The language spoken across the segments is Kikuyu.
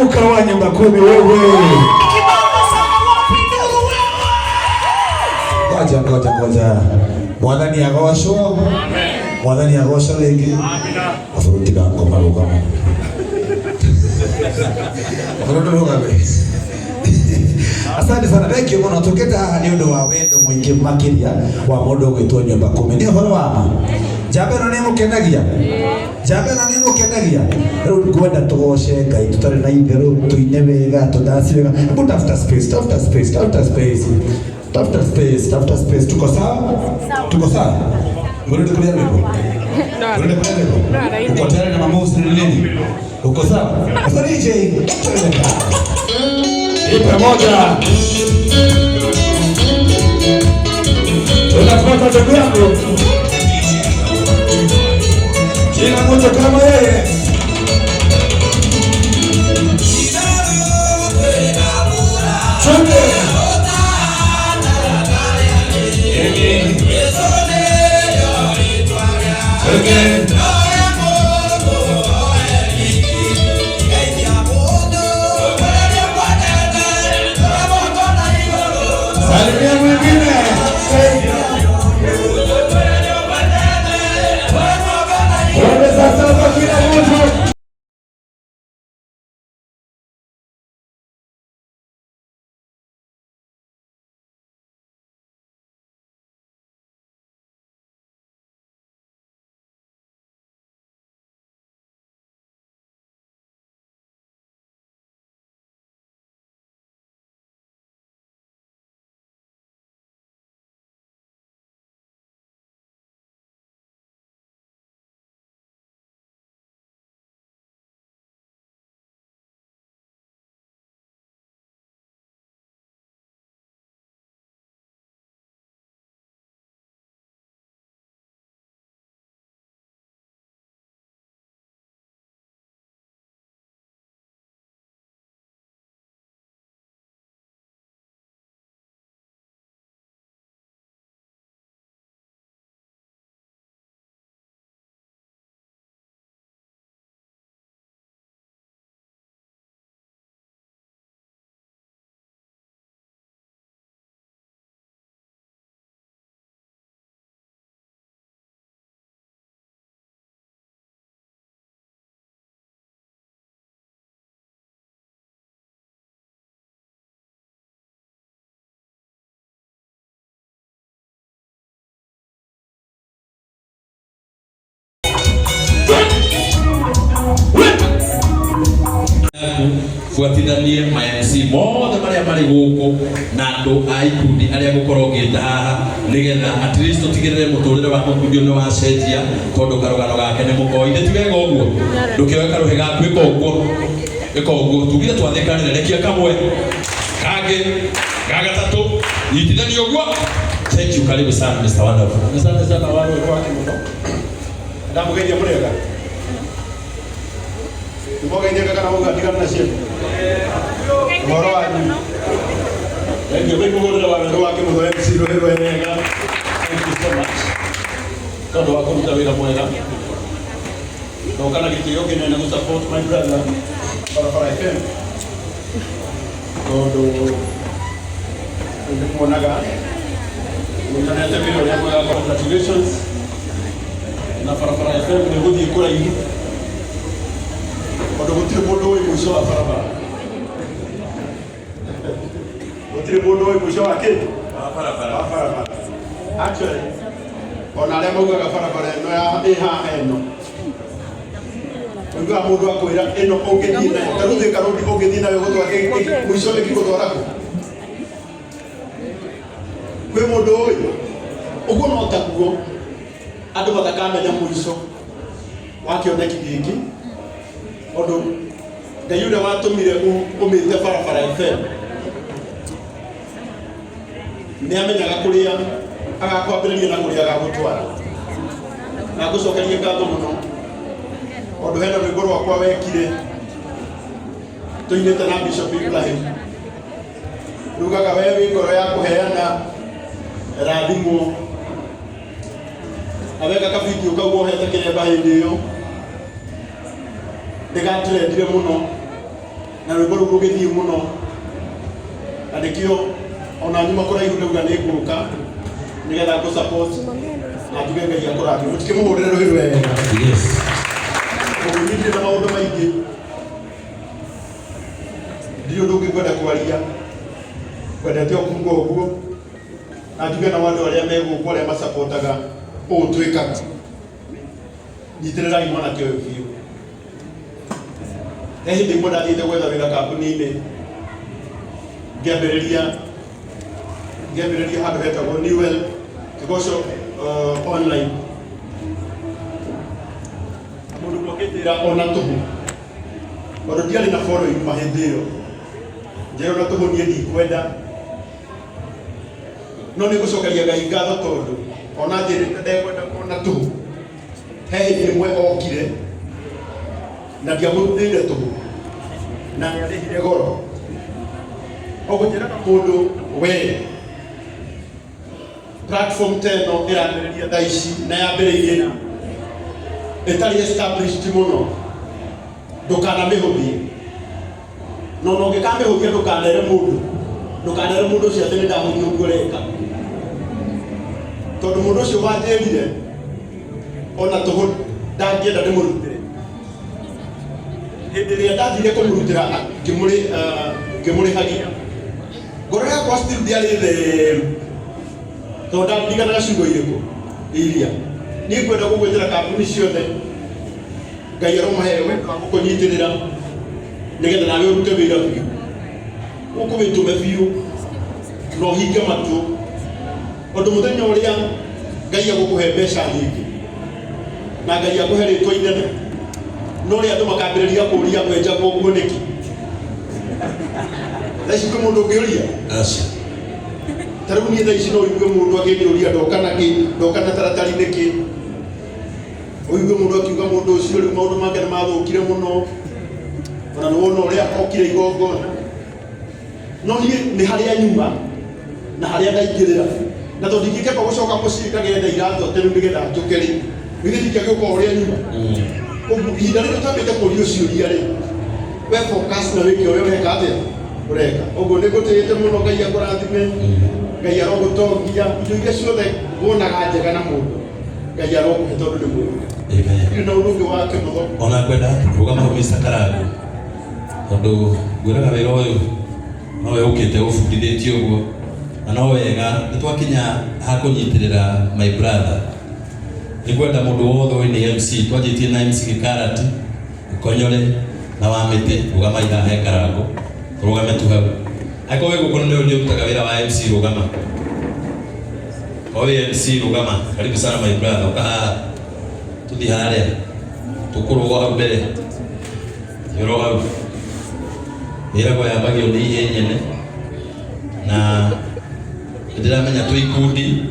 Ruka wa nyumba kumi wewe. Ngoja ngoja ngoja. Mwathani agocwo. Mwathani agocwo rĩngĩ. Mabũrũri tiga ngoma rũgama. Mabũrũri rũgame. Asante sana, thank you mũno. Tũkĩte haha nĩ ũndũ wa wendo mũingĩ makĩria wa mũndũ ũgwĩtwo nyũmba kumi. Nĩ ũhoro wa ma. Njamba ĩno nĩ ĩmũkenagia? Njamba ĩno nĩ ĩmũkenagia? Rĩu ngwenda tũgoce Ngai tũtarĩ na itherũ, tũine wega, tũdaci wega. Hebu tafuta space, tafuta space, tafuta space. Tafuta space, tafuta space. Tuko sawa? Tuko sawa? Murudi kulia rwimbo? Murudi kulia rwimbo? Uko tayari na mamoves ni nini? Uko sawa? Sasa DJ, twende kazi. Ipe moja. Tunafuata ndugu yangu. Kila mtu kama yeye. Twende. Twende. Salimia mwingine. Twende sasa kwa kila mtu. Buatithanie ma MC mothe maria marĩ gũkũ na andũ a ikundi arĩa ngũkorwo ngĩta haha nĩgetha at least tũtigĩrĩre mũtũrĩre wa mũkundio nĩ wacenjia tondũ karũgano gake nĩ mũkoi. Nĩ ti wega ũguo? Ndũkĩoe karũhĩ gaku, ĩka ũguo, ĩka ũguo. Tugire twathĩkanĩre, rekia kamwe kangĩ ga gatatũ, nyitithania ũguo. Thank you, karibu sana Mr. Wonderful. Asante sana wale wake muno. Ndamũgeithia mũrĩega. Nĩmwageithia kana mũga ndigana na cienu. Ũhoro wanyu. Thank you. Wĩ wa werũ wake mũno MC Rũhĩ Rwega. Thank you so much. Tondũ wa kũruta wĩra mwega. Ndoka na gĩtĩo kĩnene gũ support my brother Barabara FM. Tondũ nĩmuonaga nĩnyonete wĩra ũrĩa mwega. Congratulations na Barabara FM nĩ gũthiĩ kũraihu tondũ gũtirĩ mũndũ ũĩ mũico wa barabara, gũtirĩ mũndũ ũĩ mũico wa kĩ wa barabara. Actually, ona arĩa maugaga barabara ĩno ya ĩ haha ĩno, ũiguaga mũndũ akwĩra ĩno ũngĩthiĩ nayo ta rĩu Thika Road, ũngĩthiĩ nayo gũtwara mũico ĩngĩgũtwara kũ? Kwĩ mũndũ ũĩ? Ũguo no taguo andũ matakamenya mũico wa kĩoneki gĩkĩ, tondũ Ngai ũrĩa watũmire ũmĩte Barabara FM nĩ amenyaga kũrĩa agakwambĩrĩria na kũrĩa agagũtwara. Na ngũcokerie ngatho mũno tondũ hena rwĩmbo rwakwa wekire tũinĩte na Bishop Ibrahim, rugaga we wĩ ngoro ya kũheana rathimwo, na weka kabidio kau wohete kĩremba hĩndĩ ĩyo nĩgatrendire mũno. Na rwĩmbo rũu rũgĩthiĩ mũno, na nĩkĩo ona nyuma kũraihu ndauga nĩ ngũka nĩgetha ngũ support na njuge Ngai akũrathime. Mũtikĩmũhũrĩre rũhĩ wega. Yes. Ũguo niĩ ndirĩ na maũndũ maingĩ, ndirĩ ũndũ ũngĩ ngwenda kwaria, ngwendete o kuga ũguo na njuge nao andũ arĩa me gũkũ arĩa macapotaga ũũ twĩkaga, nyitĩrĩrai mwanake ũyũ biũ. He hĩndĩ ĩmwe ndathiĩte gwetha wĩra kambuni-inĩ, ngĩambĩrĩria handũ hetagwo Newell Kĩgoco online. Mũndũ ũmwe akĩnjĩra ona tũhũ, tondũ ndiarĩ na following ma hĩndĩ ĩyo, njĩra ona tũhũ niĩ ndikwenda, no nĩ ngũcokeria Ngai ngatho tondũ ona njĩrĩte ndekwenda ona tũhũ, he hĩndĩ ĩmwe okire na ndiamũrutĩire tũhũ na nĩarĩhire goro. Ũgũnjĩraga mũndũ we platform ta ĩno ĩrambĩrĩria thaa ici na yambĩrĩirie na ĩtarĩ established mũno, ndũkanamĩhũthie. No ona ũngĩkamĩhũthia ndũkanere mũndũ, ndũkanere mũndũ ũcio atĩ nĩ ndahũthia ũguo ũreka, tondũ mũndũ ũcio wanjĩrire ona tũhũ ndangĩenda ndĩmũrutĩre. Hĩndĩ ĩrĩa ndathire kũmũrutĩra ngĩmũrĩhagia, ngoro yakwa still ndĩarĩ theru, tondũ ndaririkanaga ciugo irĩkũ iria niĩ ngwenda gũgwĩtĩra. Kambuni ciothe Ngai aromahe wendo wa gũkũnyitĩrĩra nĩgetha nawe ũrute wĩra biũ, gũkũ wĩtũme biũ na ũhinge matũ, ũndũ mũthenya ũrĩa Ngai agũkũhe mbeca nyingĩ na Ngai akũhe rĩtwa inene, no rĩa andũ makambĩrĩria kũũria mwenjagwo ũguo nĩkĩ. Thaa ici kwĩ mũndũ ũngĩũria? Aca. Ta rĩu niĩ thaa ici no ũigue mũndũ akĩnjũria ndoka na kĩ, ndoka na taratari nĩkĩ, ũigue mũndũ akiuga mũndũ ũcio rĩu maũndũ make nĩ mathũkire mũno, ona nĩ wona ũrĩa okire igongona. No niĩ nĩ harĩa nyuma na harĩa ndaingĩrĩra, na tondũ ndingĩkĩamba gũcoka mũciĩ ngagetha iratũ atĩ rĩu nĩgetha njũke rĩ, githĩ ndingĩagĩũka o ũrĩa nyuma? Ũguo ihinda rĩrĩ ũtambĩte kũrio ciũria rĩ, we focus na wĩke ũrĩa ũreka atĩa ũreka. Ũguo nĩ ngũtĩĩte mũno, Ngai akũrathime, Ngai arogũtongia indo iria ciothe wonaga njega na mũndũ, Ngai arokũhe tondũ nĩ mwega. Amen. Ndirĩ na ũndũ ũngĩ wa kĩmotho. Ona ngwenda rũgama hau Mr. Karangu, tondũ ngwĩraga wĩra ũyũ nowe ũkĩte ũbundithĩtie ũguo, na no wega nĩ twakinya ha kũnyitĩrĩra my brother. Nĩ ngwenda mũndũ wothe ũyũ nĩ MC, twanjĩtie na MC Gĩkarati Gĩkonyore na wa mĩtĩ, rũgama haha he Karangu, rũgame tu hau. Angĩkorwo wĩ gũkũ na nĩ ũrutaga wĩra wa MC, rũgama. O wĩ MC, rũgama. Karibu sana my brother, ũka haha, tũthiĩ harĩa tũkũrũga hau mbere yoro hau ĩragwo yambagio nĩ ihe nyene, na nĩndĩramenya twĩ ikundi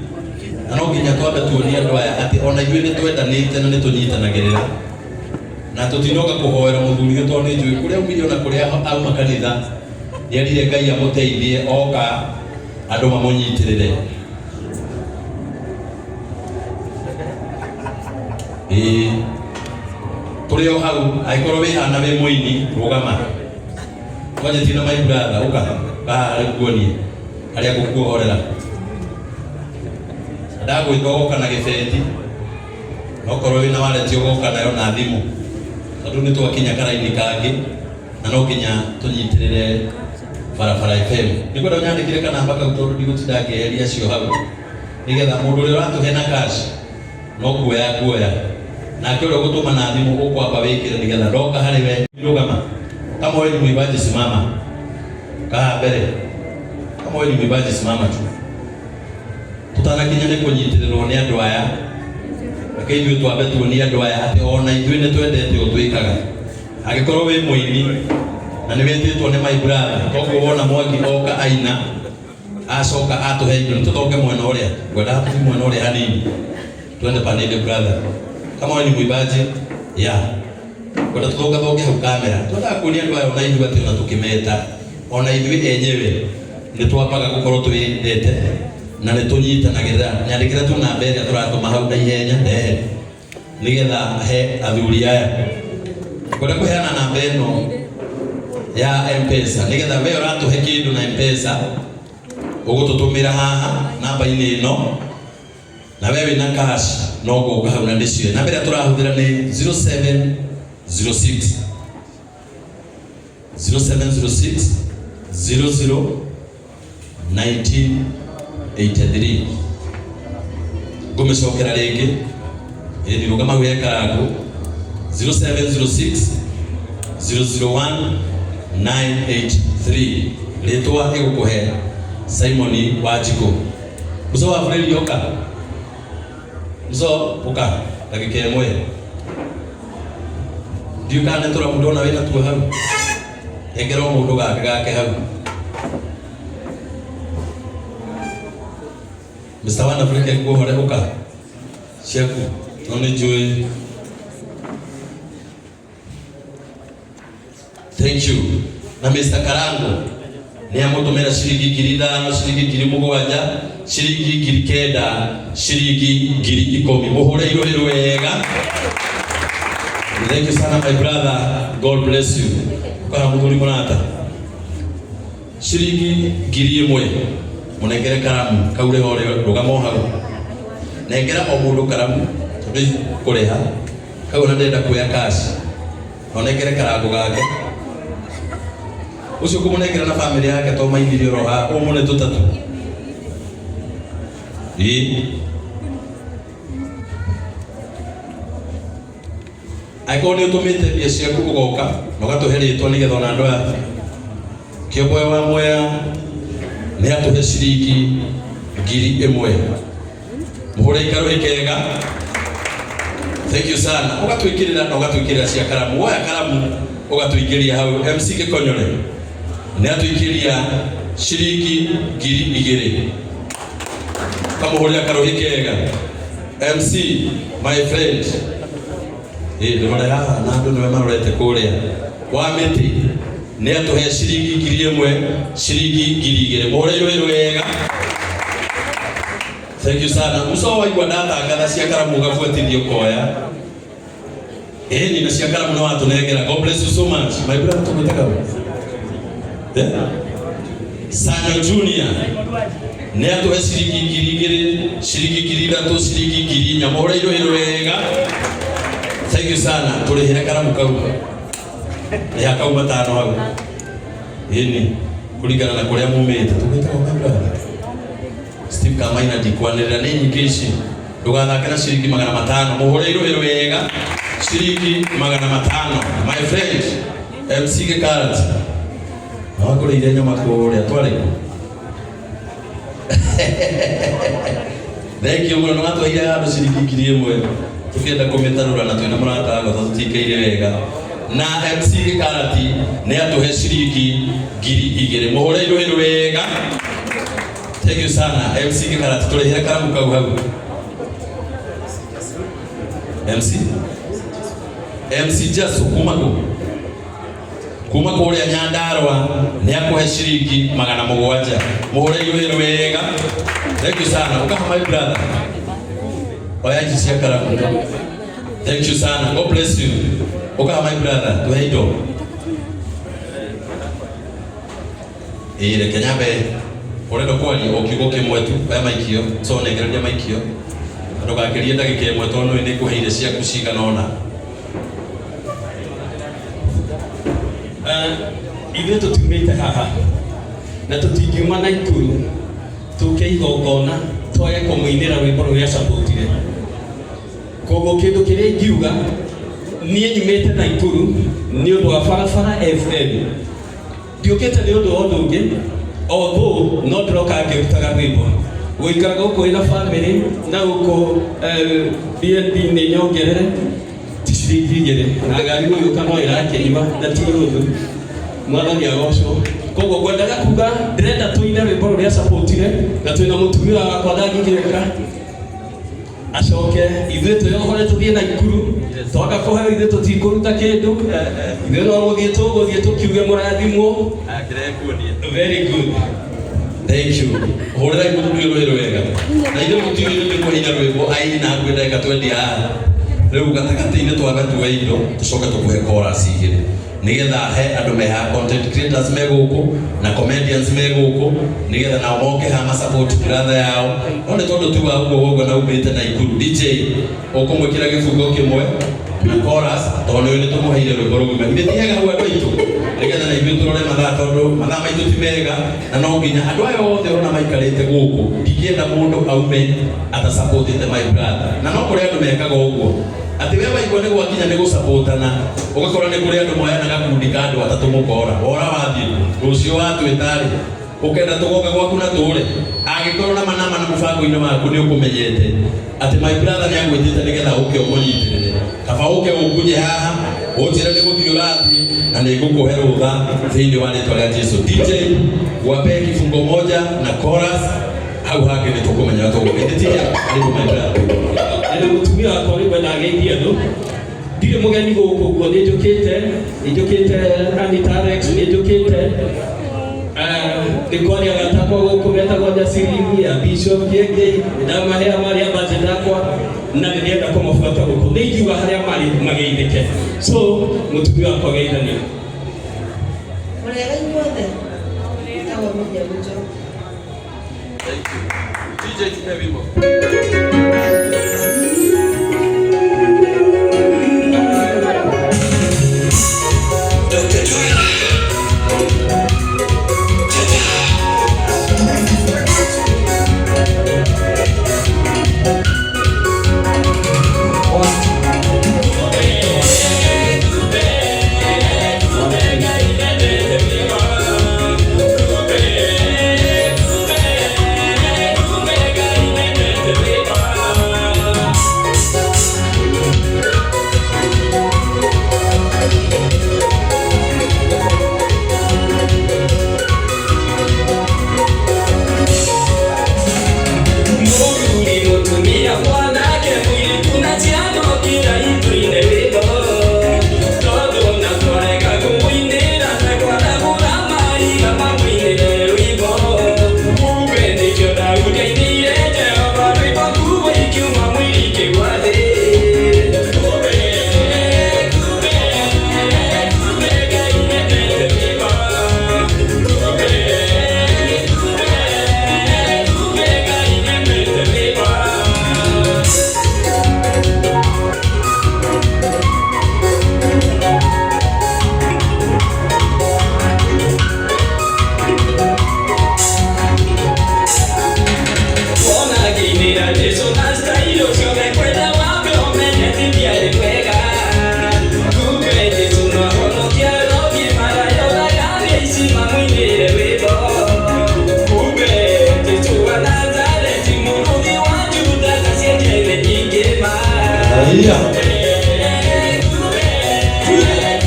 na no nginya twambe tuonie andũ aya atĩ ona ithuĩ nĩ twendanĩte na nĩ tũnyitanagĩrĩra na tũtinoka kũhoera mũthuri ũyũ, tondũ nĩ njũĩ kũrĩa aumire ona kũrĩa auma kanitha nĩerire Ngai amũteithie oka andũ mamũnyitĩrĩre. Ĩĩ, tũrĩ o hau. Angĩkorwo wĩ hana wĩ mũini, rũgama. Twanjĩtie na my brother, ũka haha rĩu nguonie harĩa ngũkuohorera. Ndagwĩta ũgoka na gĩbeti, nokorwo wĩna wallet ũgoka nayo na thimũ, tondũ nĩ twakinya karaini kangĩ na no nginya tũnyitĩrĩre Barabara FM. Nĩngwenda ũnyandĩkĩre kanamba kau, tondũ ndigũtinda ngĩeheria acio hau, nĩgetha mũndũ ũrĩa ũratũhe na cash no kuoya nguoya, nake ũrĩa ũgũtũma na thimũ ũkwamba wĩkĩre nĩgetha ndoka harĩ we. Rũgama. Kama wewe ni mwimbaji, simama kaa mbere. Kama wewe ni mwimbaji, simama tu. Tutanakinya nĩ kũnyitĩrĩrwo nĩ andũ aya, reke ithuĩ twambe tuonie andũ aya atĩ ona ithuĩ nĩ twendete ũtwĩkaga. Angĩkorwo wĩ mũini na nĩ wĩtĩtwo nĩ my brother, koguo wona Mwangi oka aina acoka atũhe indo, nĩ tũthonge mwena ũrĩa ngwendaga tũthiĩ mwena ũrĩa hanini, twende panende. Brother, kama wewe ni mwimbaji ya kwenda tũthongathonge hau kamera, twendaga kuonia andũ aya ona ithuĩ atĩ ona tũkĩmeta ona ithuĩ enyewe nĩ twambaga gũkorwo twĩendete na nĩ tũnyitanagĩrĩra. Nyandĩkĩra tu namba ĩrĩa tũratũma hau na ihenya ndehe nĩgetha he athuri aya. Ngwenda kũheana namba ĩno Ya M-Pesa nigetha we uratuhe kindu na M-Pesa ugututumira haha namba-inĩ ĩno, na we wĩna cash no ngũka hau na ndĩciwe. Namba ĩrĩa tũrahũthĩra nĩ 0706 0706 00 1983. Ngũmĩcokera rĩngĩ ĩĩ ndirũgama hau he karangu 0706 001 983. Rĩtwa ĩgũkũhe Simon Wanjikũ. Mzo wa Bureri, ũka. Mzo, ũka ndagĩka ĩmwe. Ndiũ kana nĩ tũramu ndona wĩna tuo hau. Nengera o mũndũ gake gake hau. Mr. Wonderful, reke nguohore, ũka ciaku no nĩ njũĩ. Thank you. Na Mr. Karango nĩ amũtũmĩra ciringi 5,000, ciringi 7,000, ciringi 9,000, ciringi 10,000. Mũhũre irũhĩ wega. Thank you sana, my brother. God bless you. Ũkaha mũthuri mũrata. Ciringi 1,000. Mũnengere karamu kau rĩho rũgama o hau. Nengera o mũndũ karamu tondũ kũrĩha kau ona ndĩrenda kuoya cash. Na ũnengere karango gake. Ũcio kũmũnengera na family yake to mainirie oro haha ũmũne tũtatũ. Ĩĩ. Angĩkorwo nĩ ũtũmĩte mbia ciaku ũgoka na ũgatũhe rĩtwa nĩgetha ona andũ aya. Kĩomboe wa Mwea nĩ atũhe ciringi 1,000. Mũhũre ikarũhĩ kega. Thank you sana. Ũgatwĩkĩrĩra na ũgatwĩkĩrĩra cia karamu. Woya karamu ũgatũingĩria hau. MC Gĩkonyore nĩ atũikĩria ciringi 2,000. Kamũhũrĩra karũhĩ kega. MC, my friend. Ĩĩ ndũrore haha na andũ nĩwe marorete kũrĩa. Wa mĩtĩ nĩ atũhe ciringi 1,000, ciringi 2,000. Mũhũre irũhĩ wega. Thank you sana. Muso waigua ndatangatha cia karamu ũgabuatithio ũkoya. Ĩni na cia karamu nĩ watũnengera. God bless you so much. My brother, tũgwĩtaga ũ? Eh? Sanyo Junior nĩ atũhe ciringi 2,000, ciringi 3,000, ciringi 4,000. Mũhũre irũhĩ wega. Thank you sana. Tũrĩhĩre karamu kau. Rĩha kau matano hau. Ĩni kũringana na kũrĩa mumĩte. Tũgwĩtaga my brother? Steve Kamaina, ndikwanĩrĩra nĩ nyingĩ ici. Ndũgathake na ciringi 500. Mũhũre irũhĩ wega. Ciringi 500. My friend MC Gĩkarati. Na wangũrĩire nyama kũrĩa twarĩ kũ? Thank you mũno. Nĩ watwaire handũ ciringi 1,000 tũkĩenda kũmĩtarũra na twĩna mũrata wakwa tondũ tũtikaire wega. Na MC Gĩkarati nĩ atũhe ciringi 2,000. Mũhũre irũhĩ wega. Thank you sana MC Gĩkarati, tũrĩhĩre karamu kau hau. MC MC Jasu kuma kũ? Kuma kũrĩa Nyandarua nĩ akũhe ciringi 700. Mũhũre irũhĩ wega. Thank you sana. Ũkaha my brother. Oya ici cia karamu. Thank you sana. God bless you. Ũkaha my brother. Tuhe indo. Ĩĩ reke nyambe ũrenda kwaria o kiugo kĩmwe tu. Oya maikio. So nengereria maikio. Na ndũgakĩrie ndagĩka ĩmwe tondũ nĩ ngũheire ciaku cigana ũna. Ithuĩ tũtiumĩte haha na tũtingiuma Naikuru tũke igongona twage kũmũinĩra rwĩmbo rũrĩa acapũtire. Koguo kĩndũ kĩrĩa ingiuga, niĩ nyumĩte Naikuru nĩ ũndũ wa Barabara FM, ndiũkĩte nĩ ũndũ wa ũndũ ũngĩ, although no ndĩroka ngĩrutaga rwĩmbo. Gũikara gũkũ wĩna family na gũkũ BNB nĩ nyongerere ti ciringi 2 na ngari gũgĩũka no ĩrakĩnyua na ti ũndũ. Mwathani agocwo. Koguo ngwendaga kuga ndĩrenda tũine rwĩmbo rũrĩa acapũtire na twĩna mũtumia wakwa ndangĩkĩreka acoke ithuĩ twĩyohore tũthiĩ Naikuru twaka kũheo. Ithuĩ tũtikũruta kĩndũ, ithuĩ no gũthiĩ tũgũthiĩ tũkiuge mũrathimwo. Very good. Thank you. Hũrĩrai mũthuri ũyũ rwĩrĩ wega. Na ithuĩ mũtiũĩ nĩ kũhinya rwĩmbo aina hakuhĩ ndagĩka 20 haha. Rĩu gatagatĩ-inĩ twambe tuoe indo tũcoke tũkũhe chorus igĩrĩ. Nigetha he andũ meha content creators me gũkũ na comedians me gũkũ, nigetha nao moke ha ma support brother yao. No nĩ tondũ tu wa ũguo woguo na umĩte Naikuru, DJ ũkũmwĩkĩra gĩbungo kĩmwe na chorus, tondũ nĩ tũmũheire rwĩmbo rũgima. Ithe ti hega hau andũ aitũ, nĩgetha na ithuĩ tũrore mathaa, tondũ mathaa maitũ ti mega, na no nginya andũ aya othe ũrona maikarĩte gũkũ, ndingĩenda mũndũ aume atasupportĩte my brother. Na no kũrĩ andũ mekaga ũguo, atĩ we waigua nĩ gwakinya nĩ gũsupportana, ũgakora nĩ kũrĩ andũ moyana gakundi ka andũ atatũ, mũkora wora wathiĩ rũciũ watwĩtarĩ ũkenda tũgoka gwaku na tũre. Angĩkorwo na manama na mũbango-inĩ waku nĩ ũkũmenyete atĩ my brother nĩ agwĩtĩte nĩgetha ũke ũmũnyitĩrĩre, kaba ũke ũkunye haha ũnjĩre nĩ gũthiĩ ũrathiĩ, na nĩ ngũkũhe rũtha thĩinĩ wa rĩtwa rĩa Jesu. DJ, wape kifungo moja na chorus, hau hangĩ nĩ tũkũmenya tũgũka. Ĩndĩ tiga karibu, my brother. Nĩ mũtumia wakwa rĩmwe ndageithia andũ. Ndirĩ mũgeni gũkũ guo, nĩ njũkĩte, nĩ njũkĩte Anita Alex, nĩ njũkĩte nĩ kwaria gatakwa gũkũ metagwo Nyacirimi ya Bishop Kiengei, nĩ ndamahea marĩa budget akwa na nĩ ndĩrenda kũmabuata gũkũ, nĩ ingiuga harĩa marĩ mageithĩke. So mũtumia wakwa, geithania. Mũrĩega inyuothe, njĩtagwo Miriam Njoki. Thank you. DJ, tupe wimbo. Mũthuri, mũtumia, mwanake, mũirĩtu na ciana, ũkĩra itũine rwĩmbo, tondũ na twarega kũmũinĩra na kwarahũra mariga mamũinĩre rwĩmbo. Kumbe nĩkĩo Daudi ainĩire Jehova rwĩmbo, nguo ikiuma mwĩrĩ ikĩgwa thĩ. Kumbe, kumbe, kumbe Ngai nĩendete rwĩmbo. Kumbe, kumbe, kumbe Ngai nĩendete rwĩmbo. Wona ngĩinĩra Jesũ na style ciothe, kwenda wambe ũmenye ti ndiarĩ mwega. Kumbe Jesũ no ahonokia rogi marayoraga nĩ aici mamũinĩre rwĩmbo. Kumbe Jesũ wa Nazareti, mũrũthi wa Juda na cienjere nyingĩ ma. Haya. Kumbe,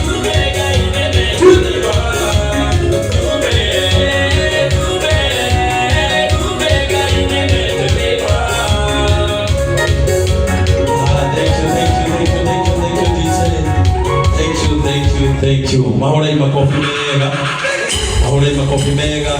kumbe Ngai nĩendete rwĩmbo. Kumbe, kumbe, kumbe Ngai nĩendete rwĩmbo. Ah, thank you, thank you, thank you, thank you, thank you, DJ. Thank you, thank you, thank you. Mahũrei makobi mega. Mahũrei makobi mega.